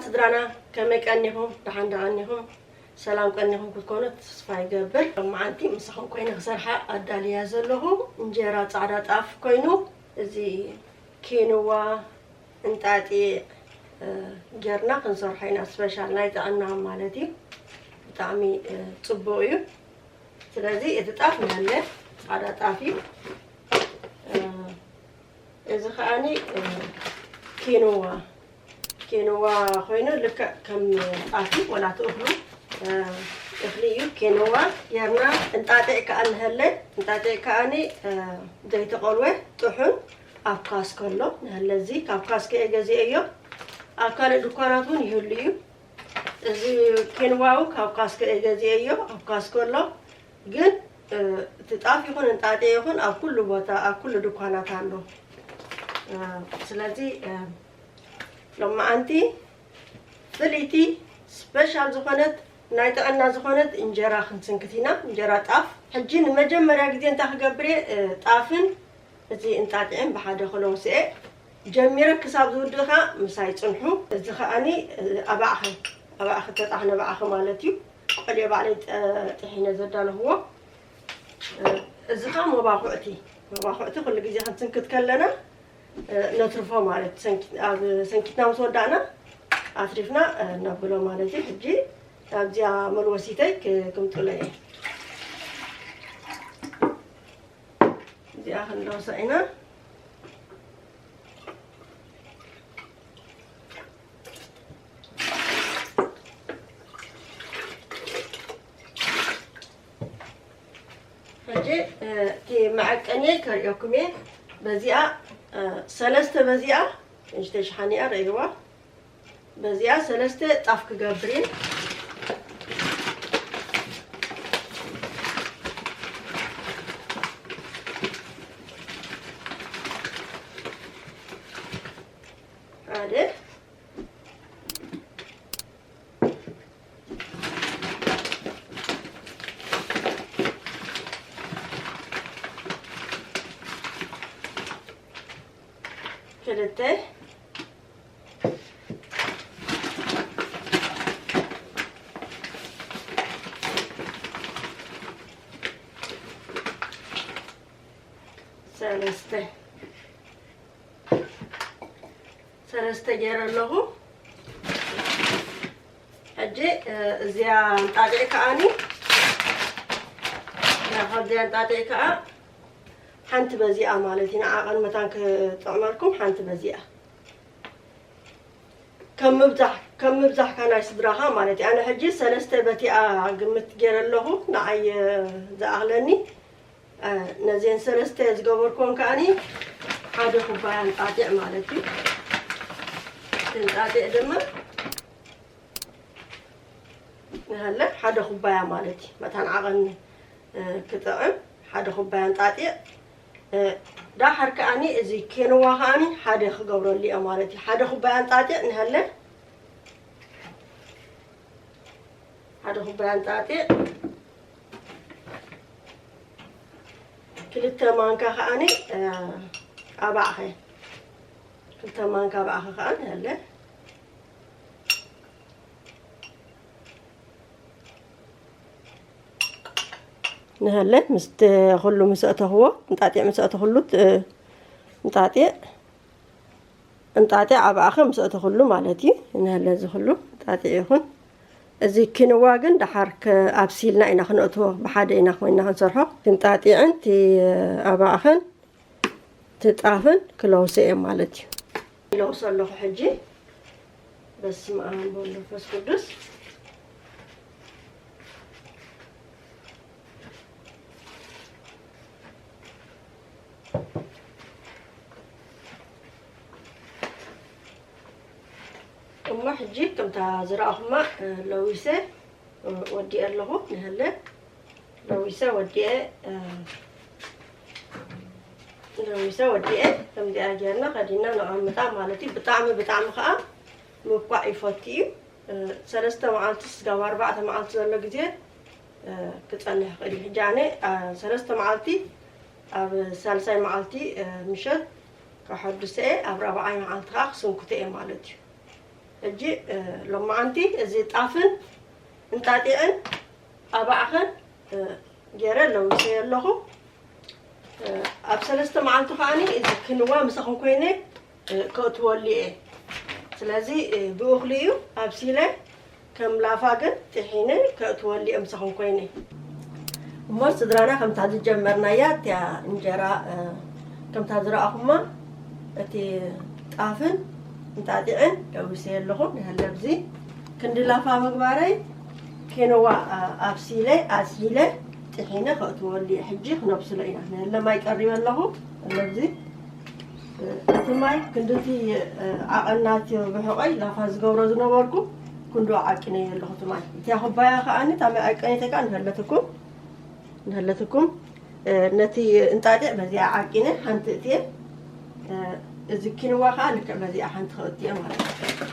ስድራና ከመይ ቀኒኹም? ደሓን ደሓን ኢኹም? ሰላም ቀኒኹም ክትኮኑ ተስፋ ይገብር። ሎማዓንቲ ምሳኹም ኮይነ ክሰርሓ ኣዳልያ ዘለኹ እንጀራ ጻዕዳ ጣፍ ኮይኑ፣ እዚ ኪንዋ እንጣጢዕ፣ እ፣ ጌርና ክንሰርሖ ኢና። ስፔሻል ናይ ጥዕና ማለት እዩ። ብጣዕሚ፣ እ፣ ጽቡቕ እዩ። ስለዚ እቲ ጣፍ ንሃለ ጻዕዳ ጣፍ እዩ። እ፣ እዚ ከኣኒ፣ እ፣ ኪንዋ፣ ኪንዋ ኮይኑ ልክዕ ከም ጣፍ እዩ፣ ወላ እቲ እኽሉ፣ እ፣ እኽሊ እዩ። ኪንዋ ጌርና እንጣጢዕ ከኣ ንሃለ፣ እንጣጢዕ ከኣኒ፣ እ፣ ዘይተቆልወ ጥሑን ኣብ ካስኮ ኣሎ። ንሃለ እዚ ካብ ካስኮ እየ ገዚኤዮ። ኣብ ካልእ ድኳናት እውን ይህሉ እዩ። እዚ ኪንዋ እውን ካብ ካስኮ እየ ገዚኤዮ፣ ኣብ ካስኮ ኣሎ። ግን፣ እ፣ እቲ ጣፍ ይኹን እንጣጢዕ ይኹን ኣብ ኩሉ ቦታ፣ ኣብ ኩሉ ድኳናት ኣሎ። እ፣ ስለዚ፣ እ፣ ሎማዓንቲ ፍልይቲ ስፔሻል ዝኾነት ናይ ጥዕና ዝኾነት እንጀራ ክንስንክት ኢና፣ እንጀራ ጣፍ። ሕጂ ንመጀመርያ ግዜ እንታይ ክገብር እየ፣ እ፣ ጣፍን እቲ እንጣጢዕን ብሓደ ክለውስኤ ጀሚረ ክሳብ ዝውድእ ኸዓ ምሳይ ጽንሑ። እዚ ኸዓኒ፣ እ፣ ኣባዕኸ፣ ኣባዕኸ ተጣሕነ ባዕኸ ማለት እዩ። ቆልየ ባዕለይ ጠ-፣ ጥሒነ ዘዳለኽዎ። እ፣ እዚ ኸዓ መባኹዕቲ፣ መባኹዕቲ ኩሉ ግዜ ክንስንክት ከለና፣ እ፣ ነትርፎ ማለት ሰንኪ-፣ ኣብ ሰንኪትና ምስ ወዳእና ኣትሪፍና፣ እ፣ ነብሎ ማለት እዩ። ሕጂ ኣብዚኣ መልወሲተይ ክ-፣ ክምጥሎ እየ። እዚኣ ክንለውሳ ኢና። ሕጂ፣ እ፣ እቲ መዐቀኒ ከርእየኩም እየ። በዚኣ፣ እ፣ ሰለስተ በዚኣ፣ ንእሽተይ ሸሓኒ እያ፣ ርእይዋ። በዚኣ ሰለስተ ጣፍ ክገብር እየ። ሓደ፣ ክልተ፣ ሰለስተ፣ ሰለስተ ገይረ ኣለኹ። ሕጂ፣ እ፣ እዚኣ እንጣጢዕ ከኣኒ፣ እዚኣ ካብዚኣ እንጣጢዕ ከኣ ሓንቲ በዚኣ ማለት እዩ። ንዓቐን መታን ክጥዕመልኩም ሓንቲ በዚኣ። ከም ምብዛሕ፣ ከም ምብዛሕካ ናይ ስድራኻ ማለት እዩ። ኣነ ሕጂ ሰለስተ በቲኣ ግምት ገይረ ኣለኹ፣ ንዓይ ዝኣኽለኒ። እ፣ ነዘን ሰለስተ ዝገበርኩወን ከኣኒ ሓደ ኩባያ እንጣጢዕ ማለት እዩ። እቲ እንጣጢዕ ድማ ንሃለ ሓደ ኩባያ ማለት እዩ። መታን ዓቐን፣ እ፣ ክጥዕም ሓደ ኩባያ እንጣጢዕ። እ፣ ዳሓር ከኣኒ እዚ ኬንዋ ከኣኒ ሓደ ክገብረሉ እየ ማለት እዩ። ሓደ ኩባያ እንጣጢዕ ንሃለ፣ ሓደ ኩባያ እንጣጢዕ፣ ክልተ ማንካ ከኣኒ፣ እ፣ ኣባዕኸ፣ ክልተ ማንካ ኣባዕኸ ከኣ ንሃለ። ንሃለ ምስቲ ኩሉ ምስ ኣእተኽዎ፣ እንጣጢዕ ምስ ኣእተኽሉ፣ እ፣ እንጣጢዕ፣ እንጣጢዕ ኣባዕኸ ምስ ኣእተኽሉ ማለት እዩ። ንሃለ እዚ ኩሉ እንጣጢዕ ይኹን። እዚ ኪንዋ ግን ደሓር ከ-፣ ኣብሲልና ኢና ክነእትዎ፣ ብሓደ ኢና ኮይንና ክንሰርሖ። እንጣጢዕን እቲ ኣባዕኸን እቲ ጣፍን ክለውሶ እየ ማለት እዩ። ይለውሶ ኣለኹ ሕጂ። በስመ ኣብ ወወልድ ወመንፈስ ቅዱስ። እሞ ሕጂ ከምታ ዝረኣኹማ፣ እ፣ ለዊሰ፣ እ፣ ወዲኤ ኣለኹ። ንሃለ ለዊሰ ወዲኤ፣ እ፣ ለዊሰ ወዲኤ ከምዚኣ ጌርና ከዲና ነቐምጣ ማለት እዩ። ብጣዕሚ፣ ብጣዕሚ ከዓ ምብኳዕ ይፈቱ እዩ። እ፣ ሰለስተ መዓልቲ ስጋብ ኣርባዕተ መዓልቲ ዘሎ ግዜ፣ እ፣ ክጸንሕ ይኽእል እዩ። ሕጂ ኣነ፣ እ፣ ሰለስተ መዓልቲ ኣብ ሳልሳይ መዓልቲ፣ እ፣ ምሸት ከሐድሶ እየ፣ ኣብ ራብዓይ መዓልቲ ከዓ ክስንክቶ እየ ማለት እዩ። ሕጂ ሎማዓንቲ እዚ ጣፍን እንጣጢዕን ኣባዕኸን ገይረ ለዊሰዮ ኣለኹ። ኣብ ሰለስተ መዓልቲ ከዓኒ እዚ ክንዋ ምሳኹም ኮይነ ከእትወሉ እየ። ስለዚ ብእኽሊ እዩ ኣብሲለ ከም ላፋ ግን ጥሒነ ከእትወሉ እየ ምሳኹም ኮይነ። እሞ ስድራና ከምታ ዝጀመርናያ እቲያ እንጀራ ከምታ ዝረኣኹማ እቲ ጣፍን እንጣጢዕን ለዊሰዮ ኣለኹ። ንሀለብዚ ክንዲ ላፋ ምግባረይ ኬነዋ ኣብሲለ ኣዝሒለ ጥሒነ ከእትወሉ እየ። ሕጂ ክነብስሎ ኢና። ንሀለ ማይ ቀሪበ ኣለኹ። ኣለብዚ እቲ ማይ ክንድቲ ዓቐናት ብሕቆይ ላፋ ዝገብሮ ዝነበርኩ ክንዶ ዓቂነዮ ኣለኹ። እቲ ማይ እቲያ ኩባያ ከዓኒ እታ ማይ ዓቀኒተይ ከዓ ንሀለትኩም ንሀለትኩም ነቲ እንጣጢዕ በዚኣ ዓቂነ ሓንቲ እትየ እዚ ኪንዋ ከዓ ልክዕ በዚኣ ሓንቲ ከእትየ ማለት እዩ።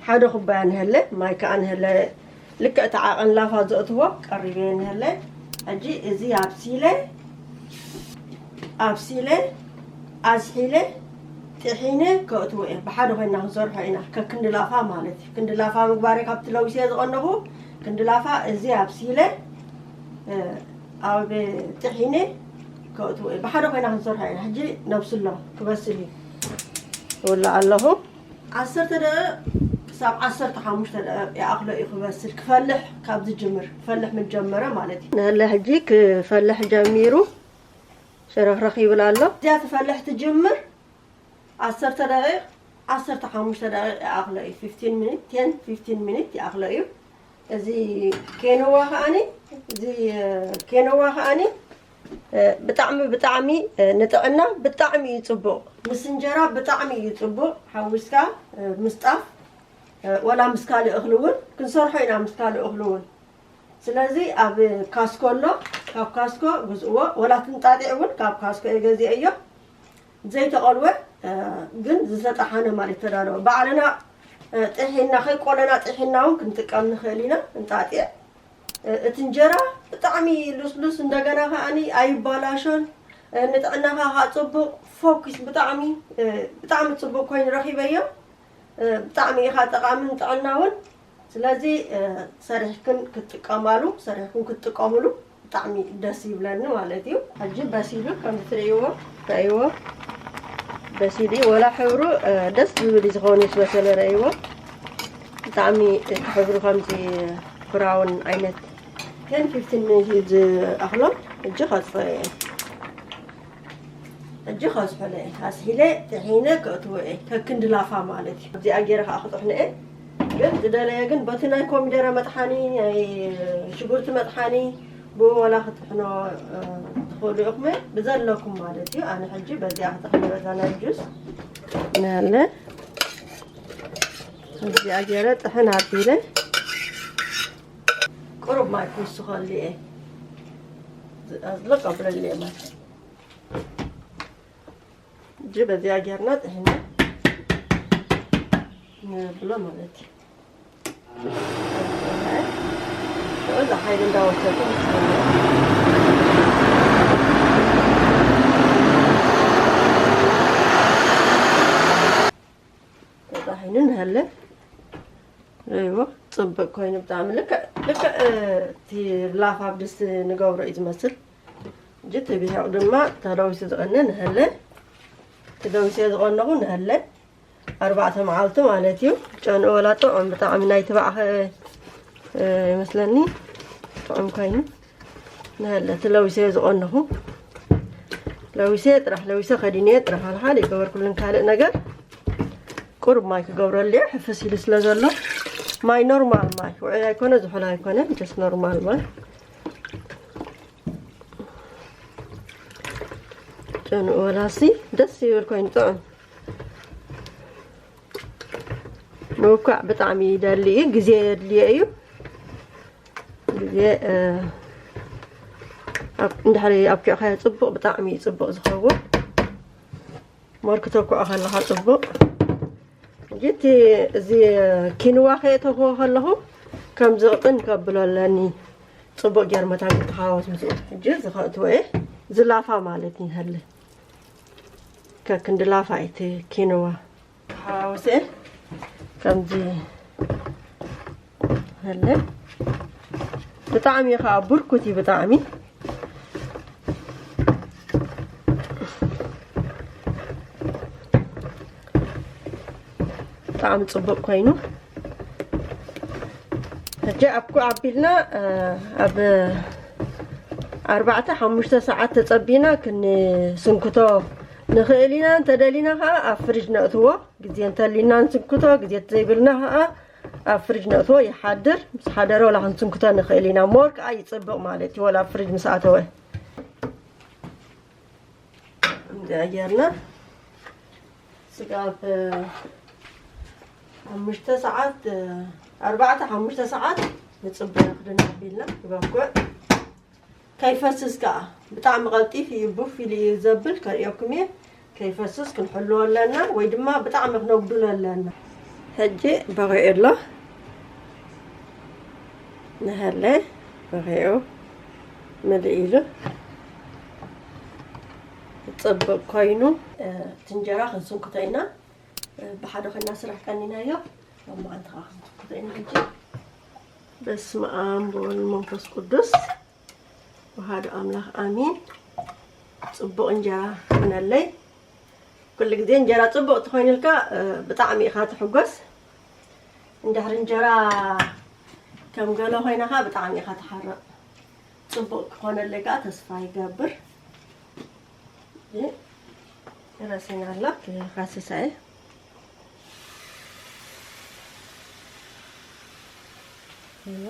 ሓደ ኩባያ ንሀለ ማይ ከዓ ንሀለ ልክዕ እቲ ዓቐን ላፋ ዘእትዎ ቀሪበ ንሀለ። ሕጂ እዚ ኣብሲለ ኣብሲለ ኣዝሒለ ጥሒነ ከእትዎ እየ። ብሓደ ኮይና ክንሰርሖ ኢና ከክንዲ ላፋ ማለት እዩ። ክንዲ ላፋ ምግባረ ካብቲ ለዊሰ ዝቐነኹ ክንዲ ላፋ እዚ ኣብሲለ ኣብ ጥሒነ ከእትዎ እየ። ብሓደ ኮይና ክንሰርሖ ኢና። ሕጂ ነብስሎ ክበስል እዩ። እውላ ኣለኹ። ዓሰርተ ደቂቕ ክሳብ ዓሰርተ ሓሙሽተ ደቂቕ ይኣኽሎ እዩ ክበስል፣ ክፈልሕ ካብ ዝጅምር፣ ክፈልሕ ምስ ጀመረ ማለት እዩ። ንሀለ ሕጂ ክፈልሕ ጀሚሩ፣ ሸረኽረኽ ይብል ኣሎ። እዚኣ ትፈልሕ ትጅምር ዓሰርተ ደቂቕ፣ ዓሰርተ ሓሙሽተ ደቂቕ ይኣኽሎ እዩ። ፊፍቲን ሚኒት፣ ቴን ፊፍቲን ሚኒት ይኣኽሎ እዩ። እዚ ኬንዋ ከዓኒ እዚ ኬንዋ ከዓኒ ብጣዕሚ ብጣዕሚ ንጥዕና ብጣዕሚ እዩ ፅቡቕ። ምስ እንጀራ ብጣዕሚ እዩ ፅቡቕ ሓዊስካ ምስ ጣፍ ወላ ምስ ካልእ እኽሊ እውን ክንሰርሖ ኢና። ምስ ካልእ እኽሊ እውን ስለዚ ኣብ ካስኮ ኣሎ፣ ካብ ካስኮ ግዝእዎ። ወላ ትንጣጢዕ እውን ካብ ካስኮ እየ ገዚአዮ። ዘይተቐልወ ግን ዝተጠሓነ ማለት ተዳለወ ባዕልና ጥሒና ከይቆለና ጥሒና እውን ክንጥቀም ንኽእል ኢና። እንጣጢዕ እቲ እንጀራ ብጣዕሚ ሉስሉስ እንደገና ከዓኒ ኣይባላሾን ንጥዕናኻ ከዓ ፅቡቅ ፎኪስ ብጣዕሚ ብጣዕሚ ፅቡቅ ኮይኑ ረኪበዮ። ብጣዕሚ ኢኻ ጠቃሚ ንጥዕና እውን። ስለዚ ሰሪሕክን ክትጥቀማሉ ሰሪሕኩም ክትጥቀሙሉ ብጣዕሚ ደስ ይብለኒ ማለት እዩ። ሕጂ በሲሉ ከም ትርእይዎ ረእይዎ በሲሉ ወላ ሕብሩ ደስ ዝብል እዩ ዝኾነ ዝበሰለ ረእይዎ። ብጣዕሚ እቲ ሕብሩ ከምዚ ብራውን ዓይነት ቴን ፊፍቲን ሚኒት እዩ ዝኣኽሎ። ሕጂ ከጥፍኦ እየ። ሕጂ ከዝሕሎ እየ። ኣስሒለ ጥሒነ ከእትዎ እየ። ከክንዲ ላፋ ማለት እዩ። ኣብዚኣ ገይረ ከዓ ክጥሕኖ እየ። ግን ዝደለየ ግን በቲ ናይ ኮሚደረ መጥሓኒ ናይ ሽጉርቲ መጥሓኒ ብኡ ወላ ክትጥሕኖ ትኽእሉ ኢኹም ብዘለኩም ማለት እዩ። ኣነ ሕጂ በዚኣ ክጥሕኖ በዛ ናይ ጁስ ናለ እዚኣ ገይረ ጥሕን ኣቢለ ቁሩብ ማይ ክውስኸሉ እየ። ዝለቅ ኣብለሉ እየ ማይ። እጂ በዚኣ ጌርና ጥሒና ንብሎ ማለት እዩ። ሽዑ እዛ ሓይሊ እንዳወሰዱ ተጣሒኑ ንሃለ። እዎ፣ ጽብቅ ኮይኑ ብጣዕሚ ልክዕ፣ ልክዕ፣ እ፣ እቲ ላፋ ኣብ ድስቲ ንገብሮ እዩ ዝመስል። እጂ እቲ ብሒቕ ድማ ተለዊሱ ዝቐነ ንሃለ። እቲ ለዊሰ ዝቐነኹ ንሃለ። ኣርባዕተ መዓልቲ ማለት እዩ። ጨንኡ ወላ ጥዑም ብጣዕሚ ናይ ትባዕ ኸ፣ እ፣ ይመስለኒ። ጥዑም ኮይኑ። ንሃለ፣ እቲ ለዊሰ ዝቐነኹ። ለዊሰ ጥራሕ፣ ለዊሰ ከዲነ ጥራሕ፣ ሓልሓል ይገበርኩልን ካልእ ነገር። ቁሩብ ማይ ክገብረሉ እየ፣ ሕፍስ ኢሉ ስለ ዘሎ። ማይ ኖርማል ማይ፣ ውዑይ ኣይኮነ፣ ዝሑል ኣይኮነ፣ ጀስት ኖርማል ማይ። ጨንኡ ወላሲ ደስ ይብል ኮይኑ ጥዑም። ምውካዕ ብጣዕሚ ይደሊ እዩ፣ ግዜ የድልዮ እዩ። ግዜ፣ እ፣ ኣብ-፣ እንድሕሪ ኣብኪዕካዮ ጽቡቕ፣ ብጣዕሚ እዩ ጽቡቕ ዝኸውን። ሞር ክተኩዖ ከለኻ ጽቡቕ። ሕጂ እቲ፣ እዚ ኪንዋ ከየእተኽዎ ከለኹ ከምዚ ቅጥን ከብሎ ኣለኒ። ጽቡቕ ጌር መታን ክተሓዋወስ ምስኡ። ሕጂ እዚ ከእትዎ እየ። እዚ ላፋ ማለት እዩ፣ ይሃለ። ከክንዲ ላፋ እዩ እቲ ኪንዋ። ሓዋውሰ ከምዚ፣ ሀለ፣ ብጣዕሚ እዩ ከዓ ብርኩት እዩ፣ ብጣዕሚ። ብጣዕሚ ጽቡቕ ኮይኑ፣ ሕጂ ኣብ ኩ ኣቢልና፣ እ፣ ኣብ ኣርባዕተ ሓሙሽተ ሰዓት ተጸቢና ክንስንክቶ ንኽእል ኢና። እንተደሊና ከዓ ኣብ ፍሪጅ ነእትዎ። ግዜ እንተሊና ንስንክቶ፣ ግዜ ዘይብልና ከዓ ኣብ ፍሪጅ ነእትዎ፣ ይሓድር። ምስ ሓደረ ወላ ክንስንክቶ ንኽእል ኢና። ሞር ከዓ ይጽብቕ ማለት እዩ፣ ወላ ኣብ ፍሪጅ ምስ ኣተወ። ከምዚኣ ጌርና ስጋብ ሓሙሽተ ሰዓት፣ ኣርባዕተ ሓሙሽተ ሰዓት ንጽበዮ፣ ክድን ኣቢልና ይበኩዕ። ከይፈስስ ከኣ ብጣዕሚ ቀልጢፍ እዩ፣ ቡፍ ኢሉ እዩ ዘብል፣ ከርእየኩም እየ። ከይፈስስ ክንሕልዎ ኣለና፣ ወይ ድማ ብጣዕሚ ክነጉድሎ ኣለና። ሕጂ በቒዑ ኣሎ። ንሀለ በቒዑ ምልእ ኢሉ ጽብቕ ኮይኑ፣ እ፣ እቲ እንጀራ ክንስንክቶ ኢና። እ፣ ብሓደ ኮይና ስራሕ ቀኒናዮ። ሎማዓንቲ ከዓ ክንስንክቶ ኢና። ሕጂ በስመ ኣብ ወወልድ መንፈስ ቅዱስ ወሃዱ ኣምላኽ ኣሚን። ጽቡቕ እንጀራ ይኹነለይ። ኩሉ ግዜ እንጀራ ጽቡቕ ተኾይኑልካ፣ እ፣ ብጣዕሚ ኢኻ ትሕጎስ። እንድሕር እንጀራ ከም ገለ ኮይና ኸኣ ብጣዕሚ ኢኻ ትሓርቕ። ጽቡቕ ክኾነለይ ከኣ ተስፋ ይገብር። እ፣ ረሲና ኣሎ፣ ክኻስሳ እየ። እዮ።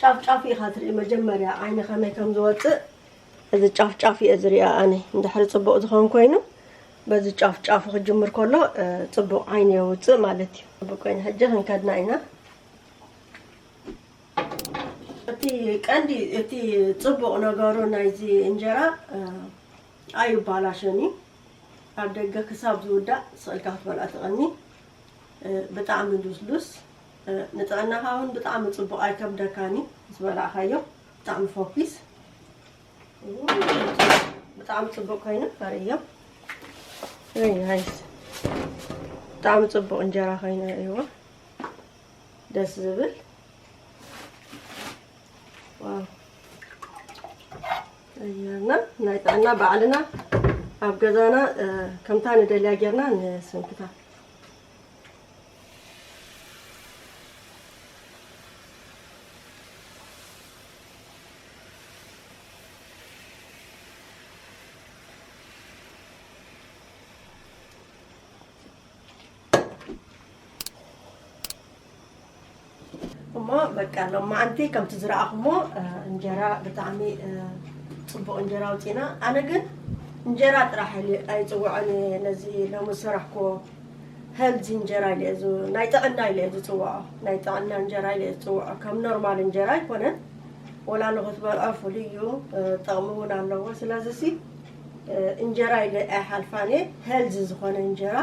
ጫፍ ጫፍ ኢኻ ትርኢ መጀመርያ፣ ዓይኒ ከመይ ከም ዝወጽእ። እዚ ጫፍ ጫፍ እየ ዝሪኣ ኣነ። እንድሕሪ ጽቡቕ ዝኸውን ኮይኑ፣ በዚ ጫፍ ጫፉ ክጅምር ከሎ፣ እ፣ ጽቡቕ ዓይኒ የውጽእ ማለት እዩ። ጽቡቕ ኮይኑ፣ ሕጂ ክንከድና ኢና። እቲ ቀንዲ፣ እቲ ጽቡቕ ነገሩ ናይዚ እንጀራ፣ እ፣ ኣይባላሸን እዩ። ኣብ ደገ ክሳብ ዝውዳእ ስቕ ኢልካ ክትበልዖ ትቐኒ። እ፣ ብጣዕሚ ልስሉስ፣ እ፣ ንጥዕናኻ እውን ብጣዕሚ ጽቡቕ፣ ኣይከብደካን እዩ ምስ በላዕካዮ። ብጣዕሚ ፈኲስ። ብጣዕሚ ጽቡቕ ኮይኑ፣ ኣርእዮ። Very nice። ብጣዕሚ ጽቡቕ እንጀራ ኮይኑ፣ ርእይዎ። ደስ ዝብል። ዋው። ቀይርና፣ ናይ ጥዕና ባዕልና ኣብ ገዛና፣ እ፣ ከምታ ንደልያ ጌርና ንስንክታ። እሞ በቃ ሎማዓንቲ ከምቲ ዝረኣኹሞ፣ እ፣ እንጀራ ብጣዕሚ፣ እ፣ ጽቡቕ እንጀራ ኣውጺና። ኣነ ግን እንጀራ ጥራሕ ኢለ ኣይጽውዖን እየ ነዚ ሎሚ ዝሰራሕክዎ። ሄልዚ እንጀራ ኢለ እየ ዝ-፣ ናይ ጥዕና ኢለ እየ ዝጽውዖ። ናይ ጥዕና እንጀራ ኢለ እየ ዝጽውዖ። ከም ኖርማል እንጀራ ኣይኮነን። ወላ ንኽትበልዖ ፍሉይ እዩ፣ እ፣ ጥቕሚ እውን ኣለዎ። ስለዚ ሲ፣ እ፣ እንጀራ ኢለ ኣይሓልፋን እየ። ሄልዚ ዝኾነ እንጀራ፣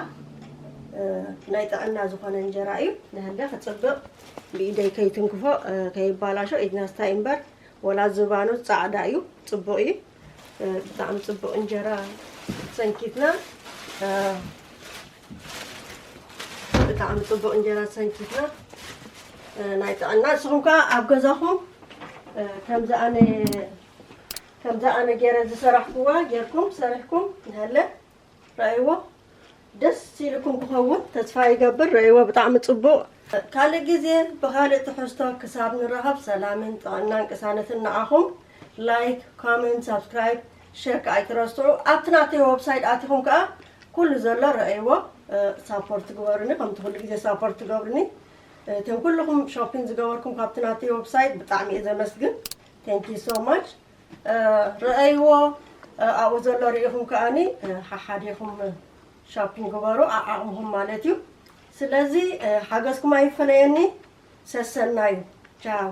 እ፣ ናይ ጥዕና ዝኾነ እንጀራ እዩ። ንህንደ ክጽብቕ ብኢደይ ከይትንክፎ፣ እ፣ ከይባላሾ ኢድና ስታይ እምበር፣ ወላ ዝባኑ ጻዕዳ እዩ፣ ጽቡቕ እዩ። እ፣ ብጣዕሚ ጽቡቕ እንጀራ ሰንኪትና፣ እ፣ ብጣዕሚ ጽቡቕ እንጀራ ሰንኪትና፣ እ፣ ናይ ጥዕና። ንስኹም ከኣ ኣብ ገዛኹም፣ እ፣ ከምዚ ኣነ፣ ከምዚ ኣነ ገይረ ዝሰራሕኩዋ ጌርኩም ሰሪሕኩም ንሃለ ረኣይዎ። ደስ ኢልኩም ክኸውን ተስፋ ይገብር። ረእይዎ፣ ብጣዕሚ ጽቡቕ። ካልእ ግዜ ብኻልእ ትሕዝቶ ክሳብ ንራኸብ፣ ሰላምን ጥዕናን ቅሳነትን ንዓኹም። ላይክ፣ ኮመንት፣ ሳብስክራይብ፣ ሼር ከኣ ኣይትረስዑ። ኣብቲ ናተይ ወብሳይት ኣቲኹም ከኣ ኩሉ ዘሎ ረእይዎ፣ እ፣ ሳፖርት ግበሩኒ፣ ከምቲ ኩሉ ግዜ ሳፖርት ትገብሩኒ። እ፣ እቶም ኩልኹም ሾፒንግ ዝገበርኩም ካብቲ ናተይ ወብሳይት ብጣዕሚ እየ ዘመስግን። Thank you so much። እ፣ ረኣይዎ፣ እ፣ ኣብኡ ዘሎ ርኢኹም ከኣኒ፣ እ፣ ሓሓዲኹም ሾፒንግ ግበሩ፣ ዓዓቕምኹም ማለት እዩ። ስለዚ፣ እ፣ ሓገዝኩም ኣይፈለየኒ። ሰሰናዩ። ቻው።